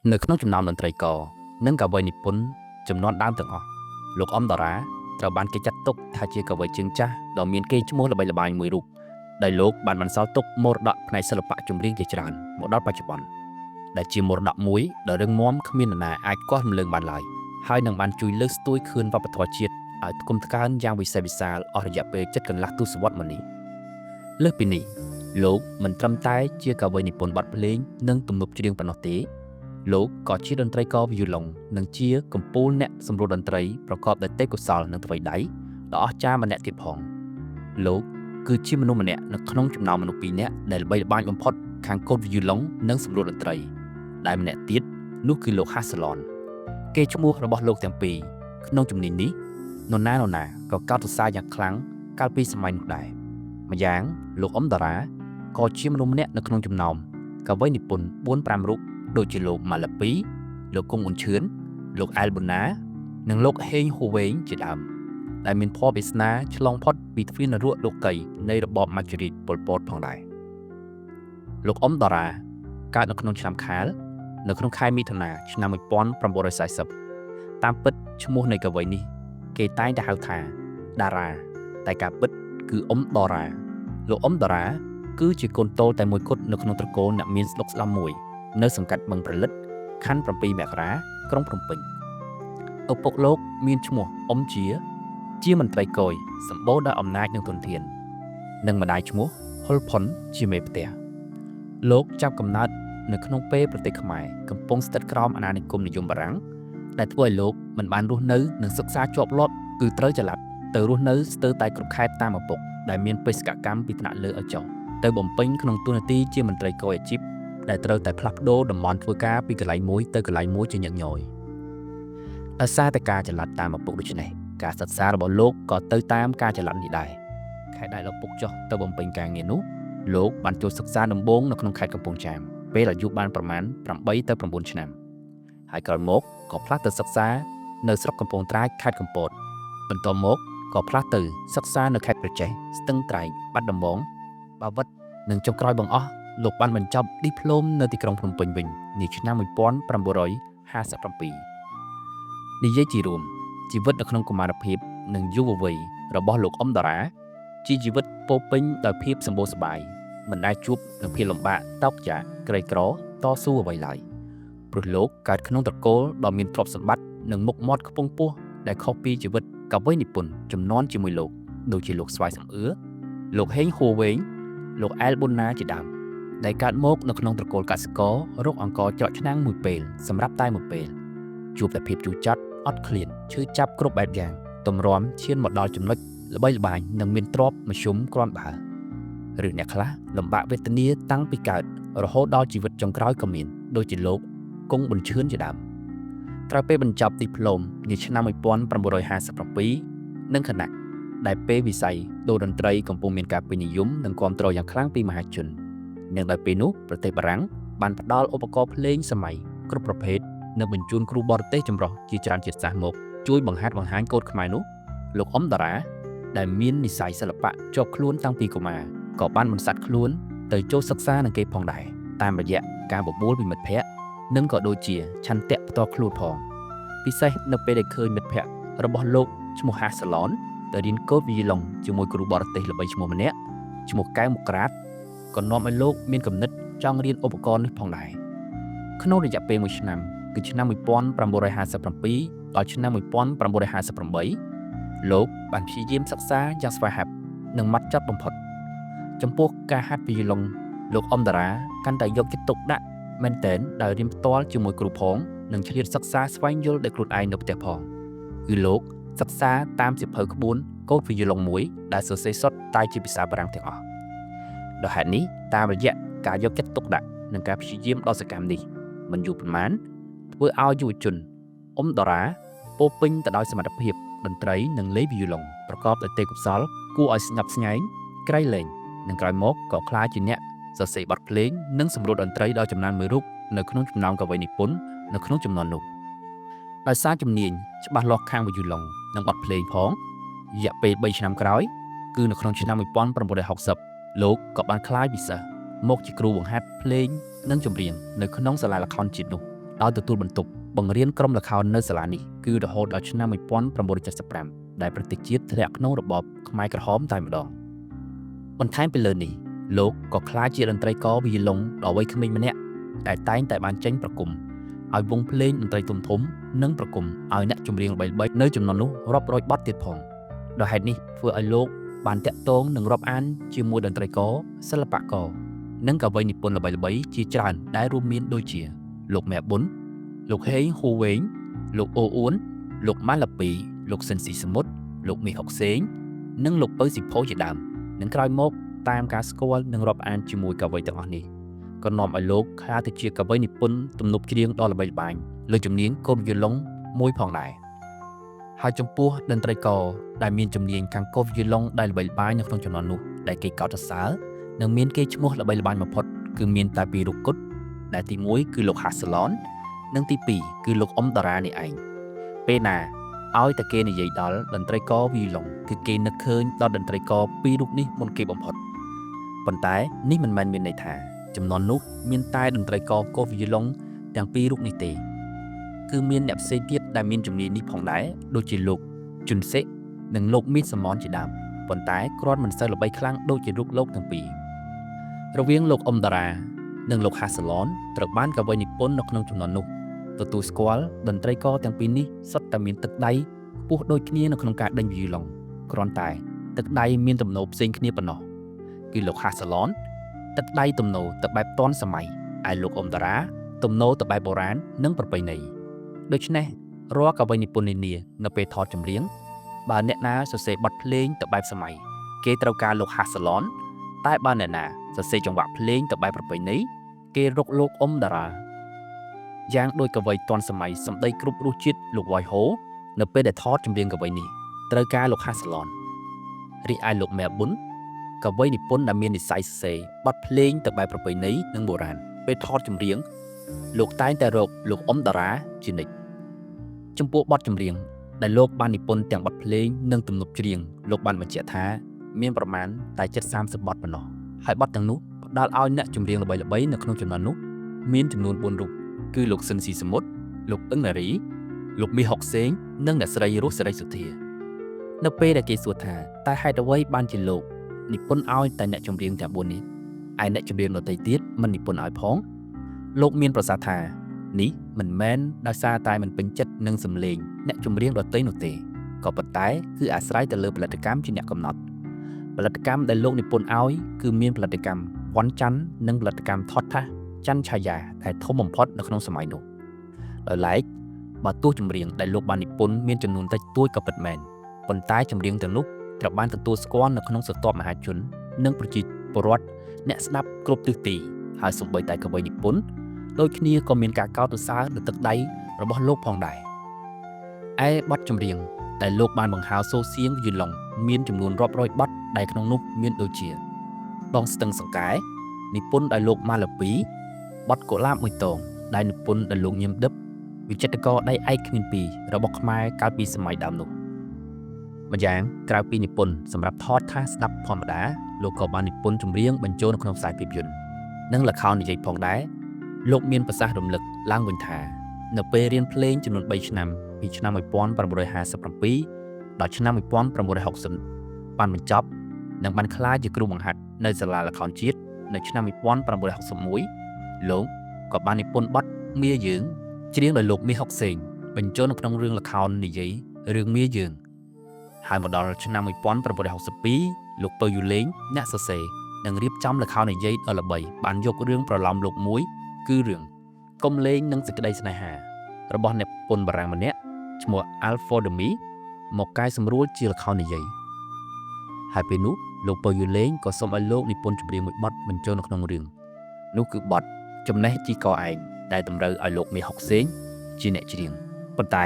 នៅក្នុងចំណោមតន្ត្រីករនិងកវីនិពន្ធចំនួនដើមទាំងអស់លោកអមតារាត្រូវបានគេចាត់ទុកថាជាកវីជើងចាស់ដ៏មានកេរ្តិ៍ឈ្មោះល្បីល្បាញមួយរូបដែលលោកបានបន្សល់ទុកមរតកផ្នែកសិល្បៈចម្រៀងជាច្រើនមកដល់បច្ចុប្បន្នដែលជាមរតកមួយដ៏រឹងមាំគ្មាននរណាអាចគាស់រំលើងបានឡើយហើយនឹងបានជួយលើកស្ទួយខឿនវប្បធម៌ជាតិឲ្យថ្កុំថ្កើងយ៉ាងវិសេសវិសាលអស់រយៈពេលជិតកន្លះទសវត្សរ៍មកនេះលើសពីនេះលោកមិនត្រឹមតែជាកវីនិពន្ធបទភ្លេងនិងទំនុកច្រៀងប៉ុណ្ណោះទេ លោកក៏ជាតន្ត្រីករវីយូឡុងនិងជាកំពូលអ្នកសម្រួលតន្ត្រីប្រកបដោយទេពកោសល្យនិងថ្វីដៃដ៏អស្ចារ្យម្នាក់ទៀតផងលោកគឺជាមនុស្សម្នាក់នៅក្នុងចំណោមមនុស្សពីរនាក់ដែលល្បីល្បាញបំផុតខាងកូដវីយូឡុងនិងសម្រួលតន្ត្រីដែលម្នាក់ទៀតនោះគឺលោកហាសាឡនគេឈ្មោះរបស់លោកទាំងពីរក្នុងជំនាញនេះនរណានរណាក៏កោតសរសើរយ៉ាងខ្លាំងកាលពីសម័យនោះដែរម្យ៉ាងលោកអ៊ុំតារាក៏ជាមនុស្សម្នាក់នៅក្នុងចំណោមកវីនិពន្ធ4 5រូប ដូចជាលោកម៉ាឡាពីលោកគង់អ៊ុនឈឿនលោកអែលប៊ូណានិងលោកហេងហូវេងជាដើមដែលមានភ័ព្វវាសនាឆ្លងផុតពីទ្វារនរកលោកីនៃរបបមច្ចុរាជប៉ុលពតផងដែរលោកអ៊ុំតារាកើតនៅក្នុងឆ្នាំខាលនៅក្នុងខែមិថុនាឆ្នាំ1940តាមពិតឈ្មោះនៃកវីនេះគេតែងតែហៅថាតារាតែការពិតគឺអ៊ុំដរាលោកអ៊ុំតារាគឺជាកូនតូលតែមួយគត់នៅក្នុងត្រកូលអ្នកមានស្ដុកស្ដំមួយនៅសង្កាត់បឹងព្រលិតខណ្ឌ7មករាក្រុងភ្នំពេញឪពុកលោកមានឈ្មោះអ៊ុំជាជាមន្ត្រីគយសម្បូរដោយអំណាចនិងធនធាននិងម្ដាយឈ្មោះហ៊ុលផុនជាមេផ្ទះលោកចាប់កំណើតនៅក្នុងពេលប្រទេសខ្មែរកំពុងស្ថិតក្រោមអាណានិគមនិយមបារាំងដែលធ្វើឲ្យលោកមិនបានរស់នៅនិងសិក្សាជាប់លាប់គឺត្រូវចល័តទៅរស់នៅស្ទើរតែគ្រប់ខេត្តតាមឪពុកដែលមានបេសកកម្មពីថ្នាក់លើឲ្យចុះទៅបំពេញក្នុងតួនាទីជាមន្ត្រីគយអាជីពដែលត្រូវតែផ្លាស់ប្ដូរតំបន់ធ្វើការពីកន្លែងមួយទៅកន្លែងមួយជាញឹកញយដោយសារតែការចល័តតាមឪពុកដូច្នេះការសិក្សារបស់លោកក៏ទៅតាមការចល័តនេះដែរខេត្តដែលឪពុកចុះទៅបំពេញការងារនោះលោកបានចូលសិក្សាដំបូងនៅក្នុងខេត្តកំពង់ចាមពេលអាយុបានប្រមាណ8ទៅ9ឆ្នាំហើយក្រោយមកក៏ផ្លាស់ទៅសិក្សានៅស្រុកកំពង់ត្រាចខេត្តកំពតបន្ទាប់មកក៏ផ្លាស់ទៅសិក្សានៅខេត្តក្រចេះស្ទឹងត្រែងបាត់ដំបងបាវិតនិងចុងក្រោយបង្អស់លោកបានបញ្ចប់ឌីប្លូមនៅទីក្រុងភ្នំពេញវិញនាឆ្នាំ1957និយាយជារួមជីវិតនៅក្នុងកុមារភាពនិងយុវវ័យរបស់លោកអ៊ុំតារាជាជីវិតពោរពេញដោយភាពសម្បូរសប្បាយមិនដែលជួបនឹងភាពលំបាកតោកយ៉ាកក្រីក្រតស៊ូអ្វីឡើយព្រោះលោកកើតក្នុងត្រកូលដ៏មានទ្រព្យសម្បត្តិនិងមុខមាត់ខ្ពង់ខ្ពស់ដែលខុសពីជីវិតកវីនិពន្ធចំនួនជាមួយលោកដូចជាលោកស្វាយសំអឿលោកហេងហួរវេងលោកអែលប៊ុនណាជាដើមដែលកើតមកនៅក្នុងត្រកូលកសិកររកអង្ករច្រកឆ្នាំងមួយពេលសម្រាប់តែមួយពេលជួបតែភាពជូរចត់អត់ឃ្លានឈឺចាប់គ្រប់បែបយ៉ាងទម្រាំឈានមកដល់ចំណុចល្បីល្បាញនិងមានទ្រព្យមធ្យមគ្រាន់បើឬអ្នកខ្លះលំបាកវេទនាតាំងពីកើតរហូតដល់ជីវិតចុងក្រោយក៏មានដូចជាលោកគង់ប៊ុនឈឿនជាដើមក្រោយពេលបញ្ចប់ឌីប្លូមនាឆ្នាំ1957និងខណៈដែលពេលវិស័យដូរតន្ត្រីកំពុងមានការពេញនិយមនិងគាំទ្រយ៉ាងខ្លាំងពីមហាជននិងដោយពេលនោះប្រទេសបារាំងបានផ្ដល់ឧបករណ៍ភ្លេងសម័យគ្រប់ប្រភេទនិងបញ្ជូនគ្រូបរទេសចម្រុះជាច្រើនជាតិសាសន៍មកជួយបង្ហាត់បង្ហាញកូដខ្មែរនោះលោកអ៊ុំតារាដែលមាននិស្ស័យសិល្បៈជាប់ខ្លួនតាំងពីកុមារក៏បានបន្សាត់ខ្លួនទៅចូលសិក្សានឹងគេផងដែរតាមរយៈការបបួលពីមិត្តភ័ក្តិនិងក៏ដូចជាឆន្ទៈផ្ទាល់ខ្លួនផងពិសេសនៅពេលដែលឃើញមិត្តភ័ក្តិរបស់លោកឈ្មោះហាសាឡនទៅរៀនកូដវីឡុងជាមួយគ្រូបរទេសល្បីឈ្មោះម្នាក់ឈ្មោះកែវមកក្រាតក៏នាំឲ្យលោកមានគំនិតចង់រៀនឧបករណ៍នេះផងដែរក្នុងរយៈពេល1ឆ្នាំគឺឆ្នាំ1957ដល់ឆ្នាំ1958លោកបានព្យាយាមសិក្សាយ៉ាងស្វាហាប់និងម៉ត់ចត់បំផុតចំពោះការហាត់វីឡុងលោកអ៊ុំតារាកាន់តែយកចិត្តទុកដាក់មែនទែនដោយរៀនផ្ទាល់ជាមួយគ្រូផងនិងឆ្លៀតសិក្សាស្វែងយល់ដោយខ្លួនឯងនៅផ្ទះផងគឺលោកសិក្សាតាមសៀវភៅក្បួនកូដវីឡុងមួយដែលសរសេរសុទ្ធតែជាភាសាបារាំងទាំងអស់ដោយហេតុនេះតាមរយៈការយកចិត្តទុកដាក់និងការព្យាយាមដ៏សកម្មនេះមិនយូរប៉ុន្មានធ្វើឲ្យយុវជនអ៊ុំតារាពោរពេញទៅដោយសមត្ថភាពតន្ត្រីនិងលេងវីយ៉ូឡុងប្រកបដោយទេពកោសល្យគួរឲ្យស្ញប់ស្ញែងក្រៃលែងនិងក្រោយមកក៏ក្លាយជាអ្នកសរសេរបទភ្លេងនិងសម្រួលតន្ត្រីដ៏ចំណានមួយរូបនៅក្នុងចំណោមកវីនិពន្ធនៅក្នុងជំនាន់នោះដោយសារជំនាញច្បាស់លាស់ខាងវីយ៉ូឡុងនិងបទភ្លេងផងរយៈពេល3ឆ្នាំក្រោយគឺនៅក្នុងឆ្នាំ1960លោកក៏បានក្លាយពីសិស្សមកជាគ្រូបង្ហាត់ភ្លេងនិងចម្រៀងនៅក្នុងសាលាល្ខោនជាតិនោះ ដោយទទួលបន្ទុកបង្រៀនក្រុមល្ខោននៅសាលានេះគឺរហូតដល់ឆ្នាំ1975ដែលប្រទេសជាតិធ្លាក់ក្នុងរបបខ្មែរក្រហមតែម្ដងបន្ថែមពីលើនេះលោកក៏ក្លាយជាតន្ត្រីករវីឡុងដ៏វ័យក្មេងម្នាក់ដែលតែងតែបានចេញប្រគំឲ្យវង់ភ្លេងតន្ត្រីធំៗនិងប្រគំឲ្យអ្នកចម្រៀងល្បីៗនៅជំនាន់នោះរាប់រយបទទៀតផងដោយហេតុនេះធ្វើឲ្យលោកបានតាក់ទងនិងរាប់អានជាមួយតន្ត្រីករសិល្បករនិងកវីនិពន្ធល្បីៗជាច្រើនដែលរួមមានដូចជាលោកម៉ែប៊ុនលោកហេងហ៊ូវេងលោកអូអួនលោកម៉ាឡាពីលោកស៊ិនស៊ីសមុទ្រលោកមាសហុកសេងនិងលោកពៅស៊ីផូជាដើមនិងក្រោយមកតាមការស្គាល់និងរាប់អានជាមួយកវីទាំងអស់នេះក៏នាំឲ្យលោកក្លាយទៅជាកវីនិពន្ធទំនុកច្រៀងដ៏ល្បីល្បាញលើជំនាញកូនវីយ៉ូឡុងមួយផងដែរហើយចំពោះតន្ត្រីករដែលមានជំនាញខាងកូនវីយ៉ូឡុងដែលល្បីល្បាញនៅក្នុងជំនាន់នោះដែលគេកោតសរសើរនិងមានគេឈ្មោះល្បីល្បាញបំផុតគឺមានតែពីររូបគត់ដែលទី1គឺលោកហាសាឡននិងទី2គឺលោកអ៊ុំតារានេះឯងពេលណាឲ្យតែគេនិយាយដល់តន្ត្រីករវីឡុងគឺគេនឹកឃើញដល់តន្ត្រីករពីររូបនេះមុនគេបំផុតប៉ុន្តែនេះមិនមែនមានន័យថាចំនួននោះមានតែតន្ត្រីករកូវីឡុងទាំងពីររូបនេះទេគឺមានអ្នកផ្សេងទៀតដែលមានជំនាញនេះផងដែរដូចជាលោកជុនសេនិងលោកមីសមនជាដើមប៉ុន្តែគ្រាន់មិនសូវល្បីខ្លាំងដូចជារូបលោកទាំងពីររវាងលោកអ៊ុំតារានិងលោកហាសាឡនត្រូវបានកវីនិពន្ធនៅក្នុងចំនួននោះទទួលស្គាល់តន្ត្រីករទាំងពីរនេះសុទ្ធតែមានទឹកដៃខ្ពស់ដូចគ្នានៅក្នុងការដេញវីឡុងគ្រាន់តែទឹកដៃមានទំនោរផ្សេងគ្នាប៉ុណ្ណោះគឺលោកហាសាឡនទឹកដៃទំនោរទៅបែបទាន់សម័យឯលោកអ៊ុំតារាទំនោរទៅបែបបុរាណនិងប្រពៃណីដូច្នេះរាល់កវីនិពន្ធនានានៅពេលថតចម្រៀងបើអ្នកណាសរសេរបទភ្លេងទៅបែបសម័យគេត្រូវការលោកហាសាឡនតែបើអ្នកណាសរសេរចង្វាក់ភ្លេងទៅបែបប្រពៃណីគេរកលោកអ៊ុំតារាយ៉ាងដោយកវីទាន់សម័យសម្ដីគ្រប់រសជាតិលោកវ៉ៃហូនៅពេលដែលថតចម្រៀងកវីនេះត្រូវការលោកហាសាឡនរីឯលោកម៉ែប៊ុនកវីនិពន្ធដែលមាននិស្ស័យសរសេរបទភ្លេងទៅបែបប្រពៃណីនិងបុរាណពេលថតចម្រៀងលោកតែងតែរកលោកអ៊ុំតារាជានិច្ចចំពោះបទចម្រៀងដែលលោកបាននិពន្ធទាំងបទភ្លេងនិងទំនុកច្រៀងលោកបានបញ្ជាក់ថាមានប្រមាណតែជិត30បទប៉ុណ្ណោះហើយបទទាំងនោះផ្ដល់ឲ្យអ្នកចម្រៀងល្បីៗនៅក្នុងជំនាន់នោះមានចំនួន4រូបគឺលោកស៊ិនស៊ីសមុទ្រលោកអឹងណារីលោកមាសហុកសេងនិងអ្នកស្រីរស់សេរីសុធានៅពេលដែលគេសួរថាតើហេតុអ្វីបានជាលោកនិពន្ធឲ្យតែអ្នកចម្រៀងទាំង4នេះឯអ្នកចម្រៀងដទៃទៀតមិននិពន្ធឲ្យផងលោកមានប្រសាសន៍ថានេះមិនមែនដោយសារតែមិនពេញចិត្តនឹងសម្លេងអ្នកចម្រៀងដទៃនោះទេក៏ប៉ុន្តែគឺអាស្រ័យទៅលើផលិតកម្មជាអ្នកកំណត់ផលិតកម្មដែលលោកនិពន្ធឲ្យគឺមានផលិតកម្មវ៉ាន់ច័ន្ទនិងផលិតកម្មថតថាសច័ន្ទឆាយាដែលធំបំផុតនៅក្នុងសម័យនោះដោយឡែកបើទោះចម្រៀងដែលលោកបាននិពន្ធមានចំនួនតិចតួចក៏ពិតមែនប៉ុន្តែចម្រៀងទាំងនោះត្រូវបានទទួលស្គាល់នៅក្នុងស្រទាប់មហាជននិងប្រជាពលរដ្ឋអ្នកស្ដាប់គ្រប់ទិសទីហើយសូម្បីតែកវីនិពន្ធដូចគ្នាក៏មានការកោតសរសើរដល់ទឹកដៃរបស់លោកផងដែរឯបទចម្រៀងដែលលោកបានបង្ហើរសូរសៀងវីឡុងមានចំនួនរាប់រយបទដែលក្នុងនោះមានដូចជាដងស្ទឹងសង្កែនិពន្ធដោយលោកម៉ាឡាពីបទកុលាបមួយតងដែលនិពន្ធដោយលោកញឹមឌឹបវិចិត្រករដៃឯកគ្មានពីររបស់ខ្មែរកាលពីសម័យដើមនោះម្យ៉ាងក្រៅពីនិពន្ធសម្រាប់ថតថាសស្ដាប់ធម្មតាលោកក៏បាននិពន្ធចម្រៀងបញ្ចូលនៅក្នុងខ្សែភាពយន្តនិងល្ខោននិយាយផងដែរលោកមានប្រសាសន៍រំលឹកឡើងវិញថានៅពេលរៀនភ្លេងចំនួន3ឆ្នាំពីឆ្នាំ1957ដល់ឆ្នាំ1960បានបញ្ចប់និងបានក្លាយជាគ្រូបង្ហាត់នៅសាលាល្ខោនជាតិនៅឆ្នាំ1961លោកក៏បាននិពន្ធបទមាយើងច្រៀងដោយលោកមាសហុកសេងបញ្ចូលនៅក្នុងរឿងល្ខោននិយាយរឿងមាយើងហើយមកដល់ឆ្នាំ1962លោកពៅយូលេងអ្នកសរសេរនិងរៀបចំល្ខោននិយាយដ៏ល្បីបានយករឿងប្រឡំលោកមួយគឺរឿងកុំលេងនិងសេចក្តីស្នេហារបស់អ្នកពន្ធបារាំងម្នាក់ឈ្មោះ Alpha Demi មកកែសម្រួលជាល្ខោននិយាយហើយពេលនោះលោកពៅយូលេងក៏សូមឲ្យលោកនិពន្ធចម្រៀងមួយបទបញ្ចូលនៅក្នុងរឿងនោះគឺបទចំណេះជីកឯងដែលតម្រូវឲ្យលោកមាសហុកសេងជាអ្នកច្រៀងប៉ុន្តែ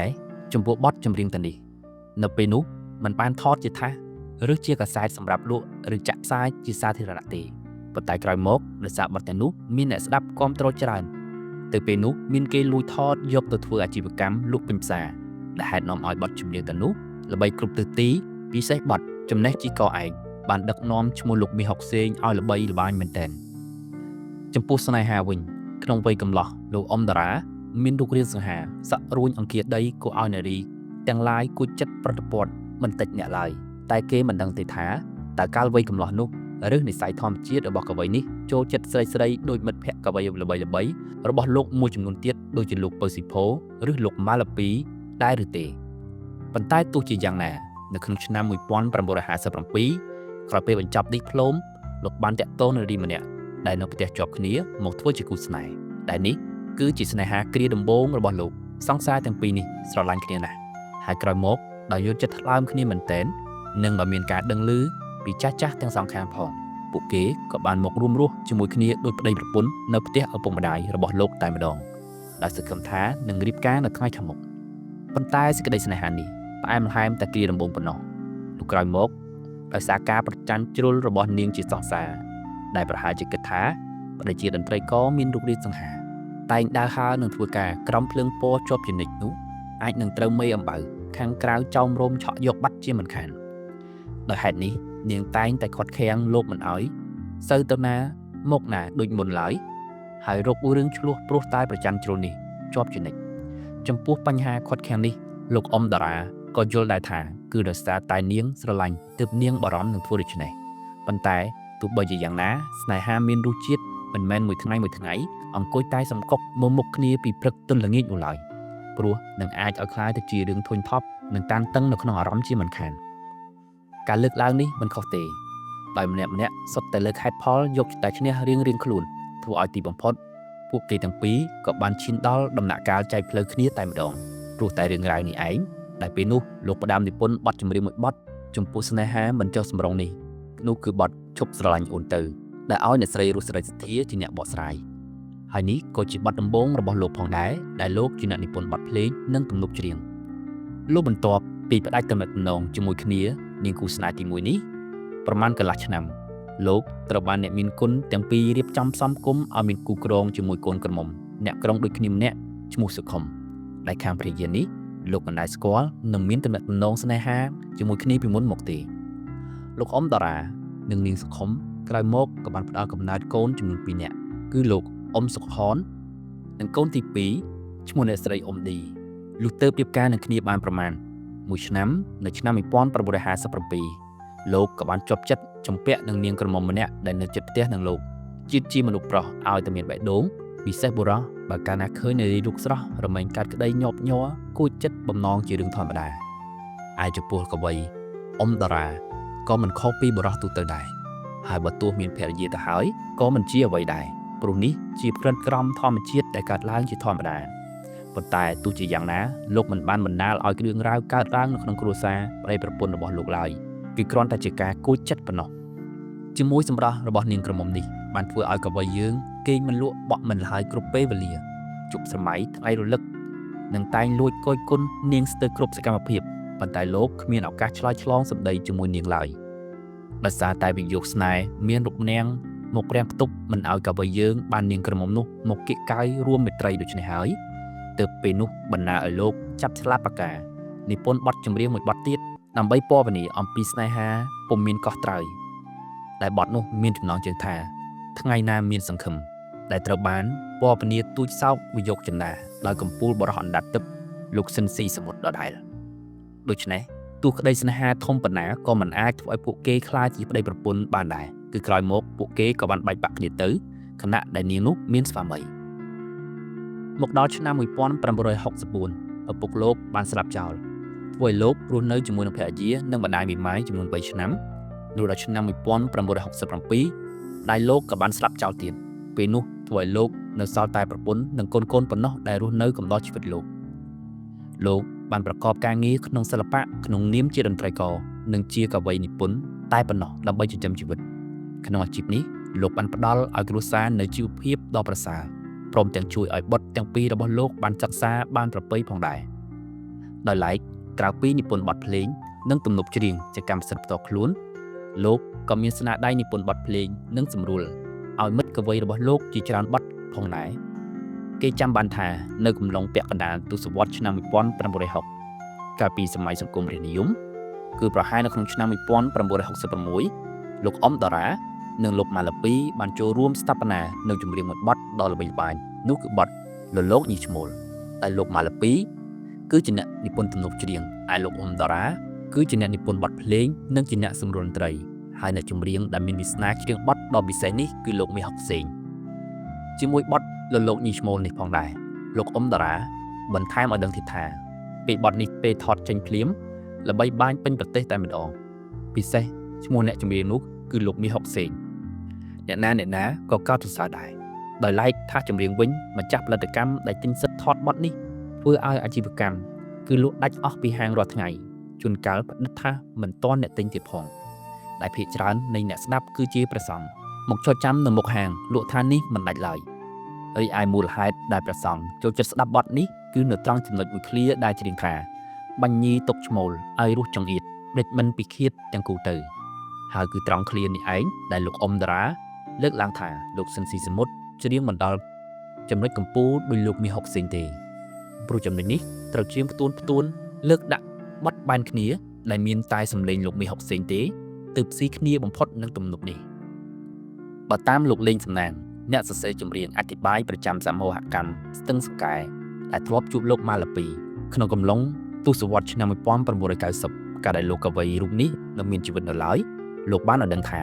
ចំពោះបទចម្រៀងទាំងនេះនៅពេលនោះមិនបានថតជាថាសឬជាកាសែតសម្រាប់លក់ឬចាក់ផ្សាយជាសាធារណៈទេប៉ុន្តែក្រោយមកដោយសារបទទាំងនោះមានអ្នកស្ដាប់គាំទ្រច្រើនទៅពេលនោះមានគេលួចថតយកទៅធ្វើអាជីវកម្មលក់ពេញផ្សារដែលហេតុនាំឲ្យបទចម្រៀងទាំងនោះល្បីគ្រប់ទិសទីពិសេសបទចំណេះជីកឯងបានដឹកនាំឈ្មោះលោកមាសហុកសេងឲ្យល្បីល្បាញមែនទែនចំពោះស្នេហាវិញក្នុងវ័យកំឡោះលោកអ៊ុំតារា មានរូបរាងសង្ហាសក់រួញអង្គាដីគួរឲ្យនារីទាំងឡាយគួចចិត្តប្រតិព័ទ្ធមិនតិចអ្នកឡើយតែគេមិនដឹងទេថាតើកាលវ័យកំឡោះនោះឬនិស្ស័យធម្មជាតិរបស់កវីនេះចូលចិត្តស្រីៗដូចមិត្តភក្តិកវីល្បីៗរបស់លោកមួយចំនួនទៀតដូចជាលោកពៅស៊ីផូឬលោកម៉ាឡាពីដែរឬទេប៉ុន្តែទោះជាយ៉ាងណានៅក្នុងឆ្នាំ1957ក្រោយពេលបញ្ចប់ឌីប្លូមលោកបានតាក់ទងនារីម្នាក់ដែលនៅផ្ទះជាប់គ្នាមកធ្វើជាគូស្នេហ៍ដែលនេះគឺជាស្នេហាគ្រាដំបូងរបស់លោកសង្សារទាំងពីរនេះស្រឡាញ់គ្នាណាស់ហើយក្រោយមកដោយយល់ចិត្តថ្លើមគ្នាមែនទែននិងដោយមានការដឹងឮពីចាស់ៗទាំងសងខាងផងពួកគេក៏បានមករួមរស់ជាមួយគ្នាដោយប្តីប្រពន្ធនៅផ្ទះឪពុកម្ដាយរបស់លោកតែម្ដងដោយសង្ឃឹមថានឹងរៀបការនៅថ្ងៃខាងមុខប៉ុន្តែសេចក្តីស្នេហានេះផ្អែមល្ហែមតែគ្រាដំបូងប៉ុណ្ណោះលុះក្រោយមកដោយសារការប្រច័ណ្ឌជ្រុលរបស់នាងជាសង្សារដែលប្រហែលជាគិតថាប្តីជាតន្ត្រីករមានរូបរាងសង្ហាតែងដើរហើរនឹងធ្វើការក្រោមភ្លើងពណ៌ជាប់ជានិច្ចនោះអាចនឹងត្រូវមេអំបៅខាងក្រៅចោមរោមឆក់យកបាត់ជាមិនខានដោយហេតុនេះនាងតែងតែខាត់ខាំងលោកមិនអោយសូវទៅណាមកណាដូចមុនឡើយហើយរករឿងឆ្លោះព្រោះតែប្រច័ណ្ឌជ្រុលនេះជាប់ជានិច្ចចំពោះបញ្ហាខាត់ខាំងនេះលោកអ៊ំតារាក៏យល់ដែរថាគឺដោយសារតែនាងស្រឡាញ់ទើបនាងបារម្ភនឹងធ្វើដូច្នេះប៉ុន្តែទោះបីជាយ៉ាងណាស្នេហាមានរសជាតិមិនមែនមួយថ្ងៃមួយថ្ងៃអង្គុយតែសំកុកមើលមុខគ្នាពីព្រឹកទល់ល្ងាចនោះឡើយព្រោះនឹងអាចឲ្យក្លាយទៅជារឿងធុញថប់និងតានតឹងនៅក្នុងអារម្មណ៍ជាមិនខានការលើកឡើងនេះមិនខុសទេដោយម្នាក់ម្នាក់សុទ្ធតែលើកហេតុផលយកតែឈ្នះរៀងរៀងខ្លួនធ្វើឲ្យទីបំផុតពួកគេទាំងពីរក៏បានឈានដល់ដំណាក់កាលចែកផ្លូវគ្នាតែម្ដងព្រោះតែរឿងរ៉ាវនេះឯងដែលពេលនោះលោកផ្ដើមនិពន្ធបទចម្រៀងមួយបទចំពោះស្នេហាមិនចុះសម្រុងនេះនោះគឺបទឈប់ស្រឡាញ់អូនទៅដែលឲ្យអ្នកស្រីរស់សេរីសុទ្ធាជាអ្នកបកស្រាយហើយនេះក៏ជាបទដំបូងរបស់លោកផងដែរដែលលោកជាអ្នកនិពន្ធបទភ្លេងនិងទំនុកច្រៀងលោកបន្ទាប់ពីផ្ដាច់ទំនាក់ទំនងជាមួយគ្នានាងគូស្នេហ៍ទី1នេះប្រមាណកន្លះឆ្នាំលោកត្រូវបានអ្នកមានគុណទាំងពីររៀបចំផ្សំផ្គុំឲ្យមានគូគ្រងជាមួយកូនក្រមុំអ្នកក្រុងដូចគ្នាម្នាក់ឈ្មោះសុខុមដែលខាងភរិយានេះលោកមិនដែលស្គាល់និងមានទំនាក់ទំនងស្នេហាជាមួយគ្នាពីមុនមកទេលោកអ៊ំតារានិងនាងសុខុមក្រោយមកក៏បានផ្ដល់កំណើតកូនចំនួន2នាក់គឺលោកអ៊ំសុខននិងកូនទី2ឈ្មោះអ្នកស្រីអ៊ុំឌីលុះទៅរៀបការនឹងគ្នាបានប្រមាណ1ឆ្នាំនៅឆ្នាំ1957លោកក៏បានជាប់ចិត្តជំពាក់នឹងនាងក្រមុំម្នាក់ដែលនៅជិតផ្ទះនឹងលោកជាតិជាមនុស្សប្រុសឲ្យតែមានបេះដូងពិសេសបុរសបើកាលណាឃើញនារីរូបស្រស់រមែងកាត់ក្តីញាប់ញ័រគួចចិត្តបំណងជារឿងធម្មតាឯចំពោះកវីអ៊ំតារាក៏មិនខុសពីបុរសទូទៅដែរហើយបើទោះមានភរិយាទៅហើយក៏មិនជាអ្វីដែរព្រោះនេះជាក្រិនក្រមធម្មជាតិដែលកើតឡើងជាធម្មតាប៉ុន្តែទោះជាយ៉ាងណាលោកមិនបានបណ្ដាលឲ្យរឿងរ៉ាវកើតឡើងនៅក្នុងគ្រួសារប្តីប្រពន្ធរបស់លោកឡើយគឺគ្រាន់តែជាការគួចចិត្តប៉ុណ្ណោះជាមួយសម្រស់របស់នាងក្រមុំនេះបានធ្វើឲ្យកវីយើងគេងមិនលក់បក់មិនលហើយគ្រប់ពេលវេលាជប់សម័យថ្ងៃរលឹកនិងតែងលួចកយគុណនាងស្ទើរគ្រប់សកម្មភាពប៉ុន្តែលោកគ្មានឱកាសឆ្លើយឆ្លងសម្ដីជាមួយនាងឡើយដោយសារតែវិយោគស្នេហ៍មានរូបនាងមករាំងផ្ទប់មិនឲ្យកវីយើងបាននាងក្រមុំនោះមកគៀកកាយរួមមេត្រីដូច្នេះហើយទើបពេលនោះបណ្ដាឲ្យលោកចាប់ស្លាបប៉ាកានិពន្ធបទចម្រៀងមួយបទទៀតដើម្បីពណ៌នាអំពីស្នេហាពុំមានកោះត្រើយដែលបទនោះមានចំណងជើងថាថ្ងៃណាមានសង្ឃឹមដែលត្រូវបានពណ៌នាទូចសោកវិយោគចិន្តាដោយកំពូលបរោះអណ្ដាតទឹកលោកស៊ិនស៊ីសមុទ្រដដែលដូច្នេះទោះក្តីស្នេហាធំប៉ុណ្ណាក៏មិនអាចធ្វើឲ្យពួកគេក្លាយជាប្តីប្រពន្ធបានដែរគឺក្រោយមកពួកគេក៏បានបែកបាក់គ្នាទៅខណៈដែលនាងនោះមានស្វាមីមកដល់ឆ្នាំ1964ឪពុកលោកបានស្លាប់ចោលធ្វើឲ្យលោករស់នៅជាមួយនឹងភរិយានិងម្ដាយមីម៉ាយចំនួន3ឆ្នាំលុះដល់ឆ្នាំ1967ដែលលោកក៏បានស្លាប់ចោលទៀតពេលនោះធ្វើឲ្យលោកនៅសល់តែប្រពន្ធនិងកូនៗប៉ុណ្ណោះដែលរស់នៅកំដរជីវិតលោកលោកបានប្រកបការងារក្នុងសិល្បៈក្នុងនាមជាតន្ត្រីករនិងជាកវីនិពន្ធតែប៉ុណ្ណោះដើម្បីចិញ្ចឹមជីវិតក្នុងអាជីពនេះលោកបានផ្ដល់ឲ្យគ្រួសារនូវជីវភាពដ៏ប្រសើរព្រមទាំងជួយឲ្យបុត្រទាំងពីររបស់លោកបានសិក្សាបានប្រពៃផងដែរដោយឡែកក្រៅពីនិពន្ធបទភ្លេងនិងទំនុកច្រៀងជាកម្មសិទ្ធិផ្ទាល់ខ្លួនលោកក៏មានស្នាដៃនិពន្ធបទភ្លេងនិងសម្រួលឲ្យមិត្តកវីរបស់លោកជាច្រើនបទផងដែរគេចាំបានថានៅកំឡុងពាក់កណ្ដាលទសវត្សរ៍ឆ្នាំ1960កាលពីសម័យសង្គមរាស្ត្រនិយមគឺប្រហែលនៅក្នុងឆ្នាំ1966លោកអ៊ំតារានិងលោកម៉ាឡាពីបានចូលរួមស្ថាបនានៅចម្រៀងមួយបទដ៏ល្បីល្បាញនោះគឺបទលលោកញីឈ្មោល ដែលលោកម៉ាឡាពីគឺជាអ្នកនិពន្ធទំនុកច្រៀងឯលោកអ៊ុំតារាគឺជាអ្នកនិពន្ធបទភ្លេងនិងជាអ្នកសម្រួលតន្ត្រីហើយអ្នកចម្រៀងដែលមានវាសនាច្រៀងបទដ៏ពិសេសនេះគឺលោកមាសហុកសេងជាមួយបទលលោកញីឈ្មោលនេះផងដែរលោកអ៊ុំតារាបន្ថែមឲ្យដឹងទៀតថាពេលបទនេះពេលថតចេញភ្លាមល្បីបាញពេញប្រទេសតែម្ដងពិសេសឈ្មោះអ្នកចម្រៀងនោះគឺលោកមាសហុកសេងអ្នកណាអ្នកណាក៏កោតសរសើរដែរដោយឡែកថាចម្រៀងវិញម្ចាស់ផលិតកម្មដែលទិញសិទ្ធិថតបទនេះធ្វើឲ្យអាជីវកម្មគឺលក់ដាច់អស់ពីហាងរាល់ថ្ងៃជួនកាលផ្ដិតថាមិនទាន់អ្នកទិញទៀតផងដែលភាគច្រើននៃអ្នកស្ដាប់គឺជាព្រះសង្ឃមកចុចចាំនៅមុខហាងលក់ថានេះមិនដាច់ឡើយរីឯមូលហេតុដែលព្រះសង្ឃចូលចិត្តស្ដាប់បទនេះគឺនៅត្រង់ចំណុចមួយឃ្លាដែលច្រៀងថាបាញ់ញីຕົកឈ្មោលឲ្យរស់ចង្អៀតដេចមិនពិឃាតទាំងគូទៅហើយគឺត្រង់ឃ្លានេះឯងដែលលោកអ៊ុំតារាលើកឡើងថាលោកស៊ិនស៊ីសមុទ្រច្រៀងមិនដល់ចំណុចកំពូលដោយលោកមាសហុកសេងទេព្រោះចំណុចនេះត្រូវច្រៀងផ្ទួនផ្ទួនលើកដាក់បត់បែនគ្នាដែលមានតែសំឡេងលោកមាសហុកសេងទេទើបស៊ីគ្នាបំផុតនឹងទំនុកនេះបើតាមលោកលេងសំណាងអ្នកសរសេរចម្រៀងអធិប្បាយប្រចាំសមូហកម្មស្ទឹងសង្កែដែលធ្លាប់ជួបលោកម៉ាឡាពីក្នុងកំឡុងទសវត្សរ៍ឆ្នាំ1990កាលដែលលោកកវីរូបនេះនៅមានជីវិតនៅឡើយលោកបានឲ្យដឹងថា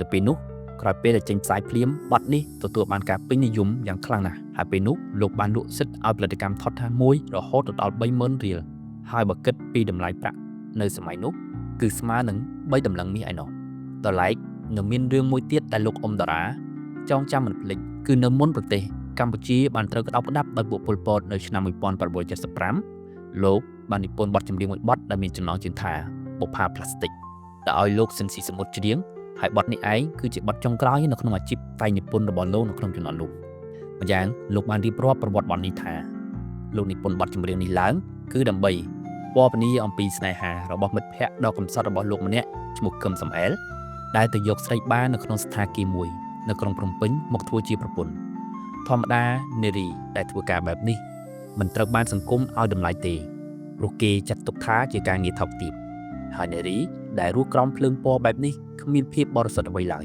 នៅពេលនោះក្រោយពេលដែលចេញផ្សាយភ្លាមបទនេះទទួលបានការពេញនិយមយ៉ាងខ្លាំងណាស់ហើយពេលនោះលោកបានលក់សិទ្ធិឲ្យផលិតកម្មថតថាមួយរហូតដល់30000រៀលហើយបើគិតពីតម្លៃប្រាក់នៅសម័យនោះគឺស្មើនឹង3តម្លឹងមាសឯណោះដល់ឡែកនៅមានរឿងមួយទៀតដែលលោកអ៊ុំតារាចងចាំមិនភ្លេចគឺនៅមុនប្រទេសកម្ពុជាបានត្រូវក្តោបក្តាប់ដោយពួកប៉ុលពតនៅឆ្នាំ1975លោកបាននិពន្ធបទចម្រៀងមួយបទដែលមានចំណងជើងថាបុប្ផាផ្លាស្ទិកដែលឲ្យលោកស៊ិនស៊ីសមុទ្រច្រៀងហើយបទនេះឯងគឺជាបទចុងក្រោយនៅក្នុងអាជីពតែងនិពន្ធរបស់លោកនៅក្នុងជំនាន់នោះម្យ៉ាងលោកបានរៀបរាប់ប្រវត្តិបទនេះថាលោកនិពន្ធបទចម្រៀងនេះឡើងគឺដើម្បីពណ៌នាអំពីស្នេហារបស់មិត្តភ័ក្តិដ៏កំសត់របស់លោកម្នាក់ឈ្មោះកឹមសំអែលដែលទៅយកស្រីបាននៅក្នុងស្ថាគារមួយនៅក្រុងភ្នំពេញមកធ្វើជាប្រពន្ធធម្មតានារីដែលធ្វើការបែបនេះមិនត្រូវបានសង្គមឲ្យតម្លៃទេព្រោះគេចាត់ទុកថាជាការងារថោកទាបហើយនារីដែលរស់ក្រោមភ្លើងពណ៌បែបនេះគ្មានភាពបរិសុទ្ធអ្វីឡើយ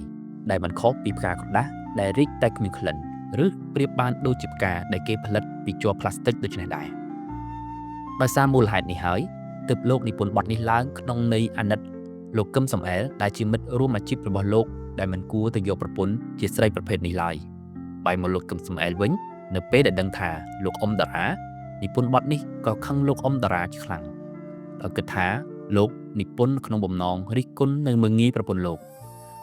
ដែលមិនខុសពីផ្កាក្រដាសដែលរីកតែគ្មានក្លិនឬប្រៀបបានដូចជាផ្កាដែលគេផលិតពីជ័រផ្លាស្ទិកដូចនេះដែរដោយសារមូលហេតុនេះហើយទើបលោកនិពន្ធបទនេះឡើងក្នុងន័យអាណិតលោកកឹមសំអែលដែលជាមិត្តរួមអាជីពរបស់លោកដែលមិនគួរទៅយកប្រពន្ធជាស្រីប្រភេទនេះឡើយបែរមកលោកកឹមសំអែលវិញនៅពេលដែលដឹងថាលោកអ៊ុំតារានិពន្ធបទនេះក៏ខឹងលោកអ៊ុំតារាជាខ្លាំងដោយគិតថាលោកនិពន្ធក្នុងបំណងរិះគន់និងមើលងាយប្រពន្ធលោក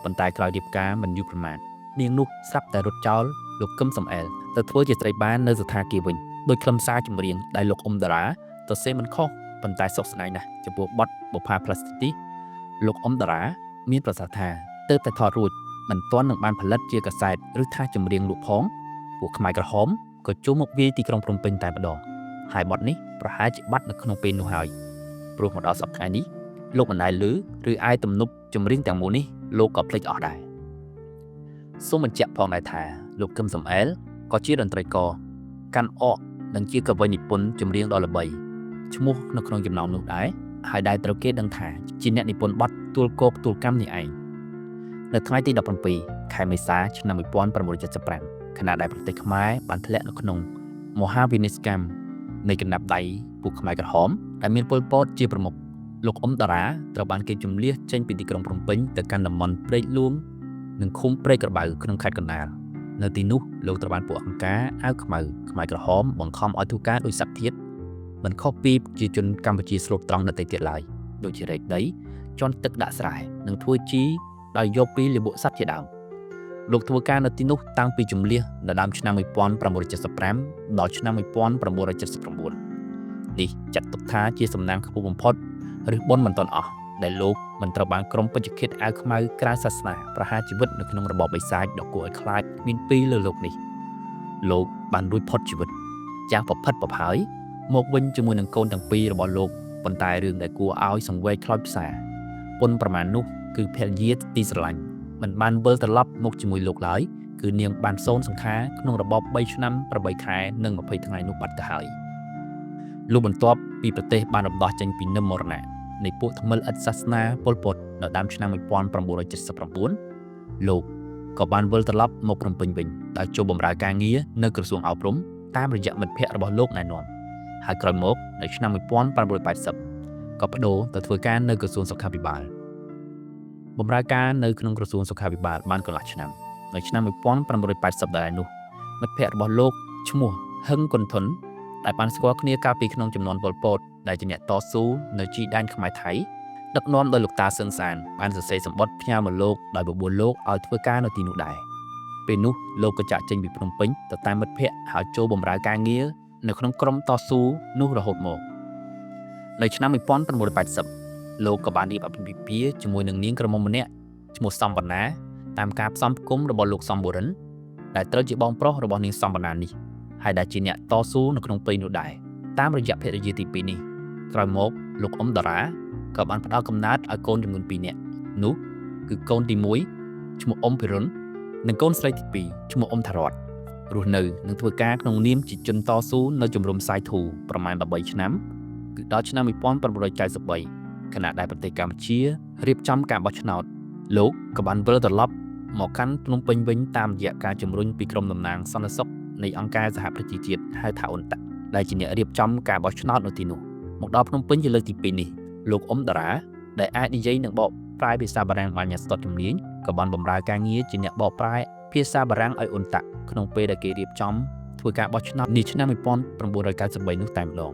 ប៉ុន្តែក្រោយរៀបការមិនយូរប្រមាណនាងនោះស្រាប់តែរត់ចោលលោកកឹមសំអែលទៅធ្វើជាស្រីបាននៅស្ថាគារវិញដោយខ្លឹមសារចម្រៀងដែលលោកអ៊ុំតារាសរសេរមិនខុសប៉ុន្តែសុខស្នាយណាស់ចំពោះបទបុប្ផាផ្លាស្ទិកនេះលោកអ៊ុំតារាមានប្រសាសន៍ថាទើបតែថតរួចមិនទាន់នឹងបានផលិតជាកាសែតឬថាចម្រៀងលក់ផងពួកខ្មែរក្រហមក៏ចូលមកវាយទីក្រុងភ្នំពេញតែម្ដងហើយបទនេះប្រហែលជាបាត់នៅក្នុងពេលនោះហើយព្រោះមកដល់សប្តាហ៍នេះលោកមិនដែលឮឬឯទំនប់ចម្រៀងទាំងមូលនេះលោកក៏ភ្លេចអស់ដែរសូមបញ្ជាក់ផងដែរថាលោកកឹមសំអែលក៏ជាតន្ត្រីករកាន់អកនិងជាកវីនិពន្ធចម្រៀងដ៏ល្បីឈ្មោះនៅក្នុងចំណោមនោះដែរហើយដែលត្រូវគេដឹងថាជាអ្នកនិពន្ធបទទួលគោកទួលកម្មនេះឯងនៅថ្ងៃទី17ខែមេសាឆ្នាំ1975ខណៈដែលប្រទេសខ្មែរបានធ្លាក់នៅក្នុងមហាវិនាសកម្មនៃកណ្ដាប់ដៃពួកខ្មែរក្រហមដែលមានប៉ុលពតជាប្រមុខលោកអ៊ុំតារាត្រូវបានគេជម្លៀសចេញពីទីក្រុងភ្នំពេញទៅកាន់តំបន់ព្រែកលួងនិងឃុំព្រែកក្របៅក្នុងខេត្តកណ្ដាលនៅទីនោះលោកត្រូវបានពួកអង្គការអាវខ្មៅខ្មែរក្រហមបង្ខំឲ្យធ្វើការដោយសត្វធាតុមិនខុសពីប្រជាជនកម្ពុជាស្លូតត្រង់ដទៃទៀតឡើយដូចជារែកដីជន់ទឹកដាក់ស្រែនិងធ្វើជីដោយយកពីលាមកសត្វជាដើមលោកធ្វើការនៅទីនោះតាំងពីជម្លៀសនៅដើមឆ្នាំ1975ដល់ឆ្នាំ1979នេះចាត់ទុកថាជាសំណាងខ្ពស់បំផុតឬបុណ្យមិនទាន់អស់ដែលលោកមិនត្រូវបានក្រុមពេជ្ជឃាតអាវខ្មៅក្រៅសាសនាប្រហារជីវិតនៅក្នុងរបបបិសាចដ៏គួរឲ្យខ្លាចមានពីរលើលោកនេះលោកបានរួចផុតជីវិតយ៉ាងប្រផិតប្រផើយមកវិញជាមួយនឹងកូនទាំងពីររបស់លោកប៉ុន្តែរឿងដែលគួរឲ្យសង្វេគខ្លោចផ្សាប៉ុនប្រមាណនោះគឺភរិយាទីស្រឡាញ់មិនបានវិលត្រឡប់មកជាមួយលោកឡើយគឺនាងបានសូនសង្ខារក្នុងរបប3ឆ្នាំ8ខែនិង20ថ្ងៃនោះបាត់ទៅហើយលុះបន្ទាប់ពីប្រទេសបានរំដោះចេញពីនឹមមរណៈនៃពួកថ្មិលឥតសាសនាប៉ុលពតនៅដើមឆ្នាំ1979លោកក៏បានវិលត្រឡប់មកភ្នំពេញវិញដោយចូលបម្រើការងារនៅក្រសួងអប់រំតាមរយៈមិត្តភ័ក្តិរបស់លោកណែនាំ ហើយក្រោយមកនៅឆ្នាំ1580ក៏ប្ដូរទៅធ្វើការនៅក្រសួងសុខាភិបាលបម្រើការនៅក្នុងក្រសួងសុខាភិបាលបានកន្លះឆ្នាំនៅឆ្នាំ1580ដែរនោះមិត្តភ័ក្តិរបស់លោកឈ្មោះហឹងគុនធុនដែលបានស្គាល់គ្នាកាលពីក្នុងជំនាន់ប៉ុលពតដែលជាអ្នកតស៊ូនៅជីដែនខ្មែរថៃដឹកនាំដោយលោកតាសឹងសានបានសរសេរសម្បត្តិផ្ញើមកលោកដោយបបួលលោកឲ្យធ្វើការនៅទីនោះដែរពេលនោះលោកក៏ចាក់ចេញពីភ្នំពេញទៅតាមមិត្តភ័ក្តិហើយចូលបម្រើការងារនៅក្នុងក្រុមតស៊ូនោះរហូតមកនៅឆ្នាំ1980លោកក៏បានរៀបអាពាហ៍ពិពាហ៍ជាមួយនឹងនាងក្រមុំម្នាក់ឈ្មោះសំវណ្ណាតាមការផ្សំផ្គុំរបស់លោកសំបុរិនដែលត្រូវជាបងប្រុសរបស់នាងសំវណ្ណានេះហើយដែលជាអ្នកតស៊ូនៅក្នុងព្រៃនោះដែរតាមរយៈភរិយាទី2នេះក្រោយមកលោកអ៊ុំតារាក៏បានផ្ដល់កំណើតឲ្យកូនចំនួន2នាក់នោះគឺកូនទី1ឈ្មោះអ៊ុំភិរុននិងកូនស្រីទី2ឈ្មោះអ៊ុំថារតរស់នៅនិងធ្វើការក្នុងនាមជាជនតស៊ូនៅជំរំសាយធូប្រមាណ13ឆ្នាំគឺដល់ឆ្នាំ1993ខណៈដែលប្រទេសកម្ពុជារៀបចំការបោះឆ្នោតលោកក៏បានវិលត្រឡប់មកកាន់ភ្នំពេញវិញតាមរយៈការជំរុញពីក្រុមតំណាងសន្តិសុខនៃអង្គការសហប្រជាជាតិហៅថាអ៊ុនតាក់ដែលជាអ្នករៀបចំការបោះឆ្នោតនៅទីនោះមកដល់ភ្នំពេញជាលើកទី2នេះលោកអ៊ុំតារាដែលអាចនិយាយនិងបកប្រែភាសាបារាំងបានយ៉ាងស្ទាត់ជំនាញក៏បានបម្រើការងារជាអ្នកបកប្រែភាសាបារាំងឲ្យអ៊ុនតាក់ក្នុងពេលដែលគេរៀបចំធ្វើការបោះឆ្នោតនាឆ្នាំ1993នោះតែម្ដង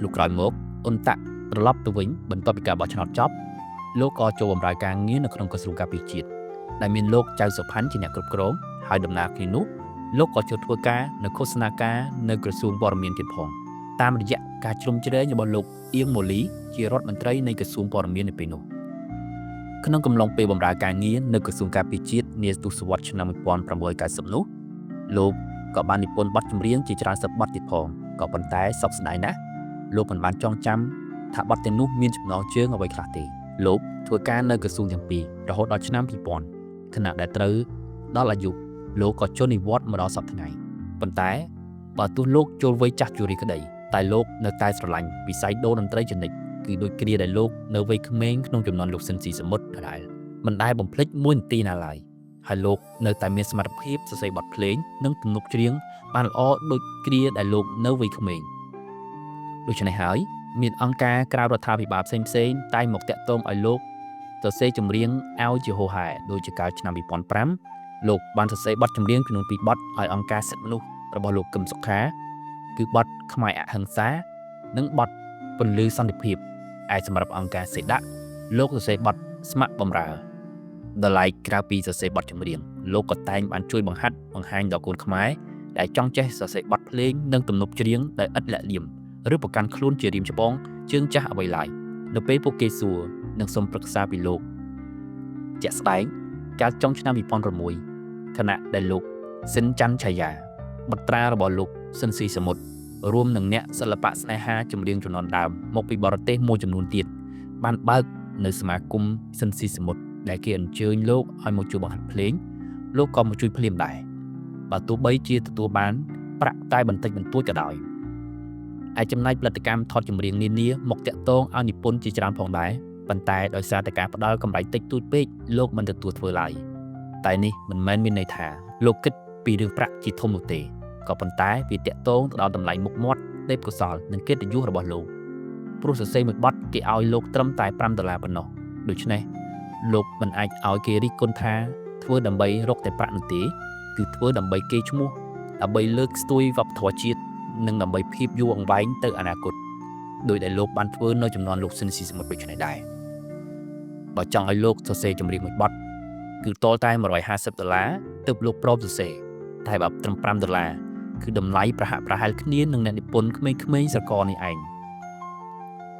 លុះក្រោយមកអ៊ុនតាក់ត្រឡប់ទៅវិញបន្ទាប់ពីការបោះឆ្នោតចប់លោកក៏ចូលបម្រើការងារនៅក្នុងក្រសួងការពារជាតិដែលមានលោកចៅសុផាន់ជាអ្នកគ្រប់គ្រងហើយដំណើរគ្នានោះលោកក៏ចូលធ្វើការនៅឃោសនាការនៅក្រសួងព័ត៌មានទៀតផងតាមរយៈការជ្រោមជ្រែងរបស់លោកអៀងម៉ូលីជារដ្ឋមន្ត្រីនៃក្រសួងព័ត៌មាននៅពេលនោះក្នុងកំឡុងពេលបម្រើការងារនៅក្រសួងការពារជាតិនាទសវត្សរ៍ឆ្នាំ1990នោះលោកក៏បាននិពន្ធបទចម្រៀងជាច្រើនសិបបទទៀតផងក៏ប៉ុន្តែសោកស្ដាយណាស់លោកមិនបានចងចាំថាបទទាំងនោះមានចំណងជើងអ្វីខ្លះទេលោកធ្វើការនៅក្រសួងទាំងពីររហូតដល់ឆ្នាំ2000ខណៈដែលត្រូវដល់អាយុលោកក៏ចូលនិវត្តន៍មកដល់សប្តាហ៍ថ្ងៃប៉ុន្តែបើទោះលោកចូលវ័យចាស់ជរាក្តីតែលោកនៅតែស្រឡាញ់វិស័យដូរតន្ត្រីជានិច្ចគឺដូចគ្រាដែលលោកនៅវ័យក្មេងក្នុងជំនាន់លោកស៊ិនស៊ីសមុទ្រដដែលមិនដែលបំភ្លេចមួយនាទីណាឡើយហើយលោកនៅតែមានសមត្ថភាពសរសេរបទភ្លេងនិងទំនុកច្រៀងបានល្អដូចគ្រាដែលលោកនៅវ័យក្មេងដូច្នេះហើយមានអង្គការក្រៅរដ្ឋាភិបាលផ្សេងៗតែងមកតាក់ទងឲ្យលោកសរសេរចម្រៀងឲ្យជាហូរហែដូចជាកាលឆ្នាំ2005លោកបានសរសេរបទចម្រៀងចំនួន2បទឲ្យអង្គការសិទ្ធិមនុស្សរបស់លោកកឹមសុខាគឺបទខ្មែរអហិង្សានិងបទពន្លឺសន្តិភាពឯសម្រាប់អង្គការសេដាក់លោកសរសេរបទស្ម័គ្របំរើដល់ឡែកក្រៅពីសរសេរបទចម្រៀងលោកក៏តែងបានជួយបង្ហាត់បង្ហាញដល់កូនខ្មែរដែលចង់ចេះសរសេរបទភ្លេងនិងទំនុកច្រៀងដោយឥតលាក់លៀមឬប្រកាន់ខ្លួនជារៀមច្បងជើងចាស់អ្វីឡើយនៅពេលពួកគេសួរនិងសុំប្រឹក្សាពីលោកជាក់ស្ដែងកាលចុងឆ្នាំ2006ខណៈដែលលោកស៊ិនច័ន្ទឆាយាបុត្រារបស់លោកស៊ិនស៊ីសមុទ្ររួមនឹងអ្នកសិល្បៈស្នេហាចម្រៀងជំនាន់ដើមមកពីបរទេសមួយចំនួនទៀតបានបើកនៅសមាគមស៊ិនស៊ីសមុទ្រដែលគេអញ្ជើញលោកឲ្យមកជួយបង្ហាត់ភ្លេងលោកក៏មកជួយភ្លាមដែរបើទោះបីជាទទួលបានប្រាក់តែបន្តិចបន្តួចក៏ដោយឯចំណែកផលិតកម្មថតចម្រៀងនានាមកតាក់ទងឲ្យនិពន្ធជាច្រើនផងដែរប៉ុន្តែដោយសារតែការផ្ដល់កម្រៃតិចតួចពេកលោកមិនទទួលធ្វើឡើយតែនេះមិនមែនមានន័យថាលោកគិតពីរឿងប្រាក់ជាធំនោះទេក៏ប៉ុន្តែវាតាក់ទងទៅដល់តម្លៃមុខមាត់ទេពកោសលនិងកិត្តិយសរបស់លោកព្រោះសរសេរមួយបទគេឲ្យលោកត្រឹមតែ5ដុល្លារប៉ុណ្ណោះដូច្នេះលោកមិនអាចឲ្យគេរិះគន់ថាធ្វើដើម្បីរកតែប្រាក់នោះទេគឺធ្វើដើម្បីគេឈ្មោះដើម្បីលើកស្ទួយវប្បធម៌ជាតិនិងដើម្បីភាពយូរអង្វែងទៅអនាគតដោយដែលលោកបានធ្វើនៅជំនាន់លោកស៊ិនស៊ីសមុទ្រដូចនេះដែរបើចង់ឲ្យលោកសរសេរចម្រៀងមួយបទគឺតតែ150ដុល្លារទើបលោកព្រមសរសេរតែបើត្រឹម5ដុល្លារគឺតម្លៃប្រហាក់ប្រហែលគ្នានឹងអ្នកនិពន្ធក្មេងៗស្រករនេះឯង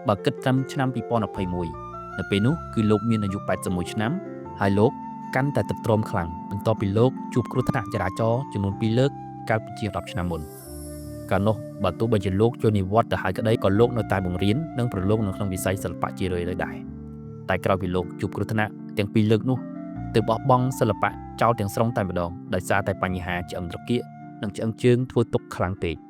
បើគិតត្រឹមឆ្នាំ2021នៅពេលនោះគឺលោកមានអាយុ81ឆ្នាំហើយលោកកាន់តែទឹកទ្រាំខ្លាំងបន្ទាប់ពីលោកជួបគ្រោះថ្នាក់ចរាចរណ៍ចំនួន2លើកកាលពីជាង10ឆ្នាំមុនកាលនោះបើទោះបីជាលោកចូលនិវត្តន៍ទៅហើយក្តីក៏លោកនៅតែបង្រៀននិងប្រឡូកនៅក្នុងវិស័យសិល្បៈជារឿយៗដែរតែក្រោយពីលោកជួបគ្រោះថ្នាក់ទាំងពីរលើកនោះទើបបោះបង់សិល្បៈចោលទាំងស្រុងតែម្ដងដោយសារតែបញ្ហាឆ្អឹងត្រគាកនិងឆ្អឹងជើងធ្វើទុកខ្លាំងពេក។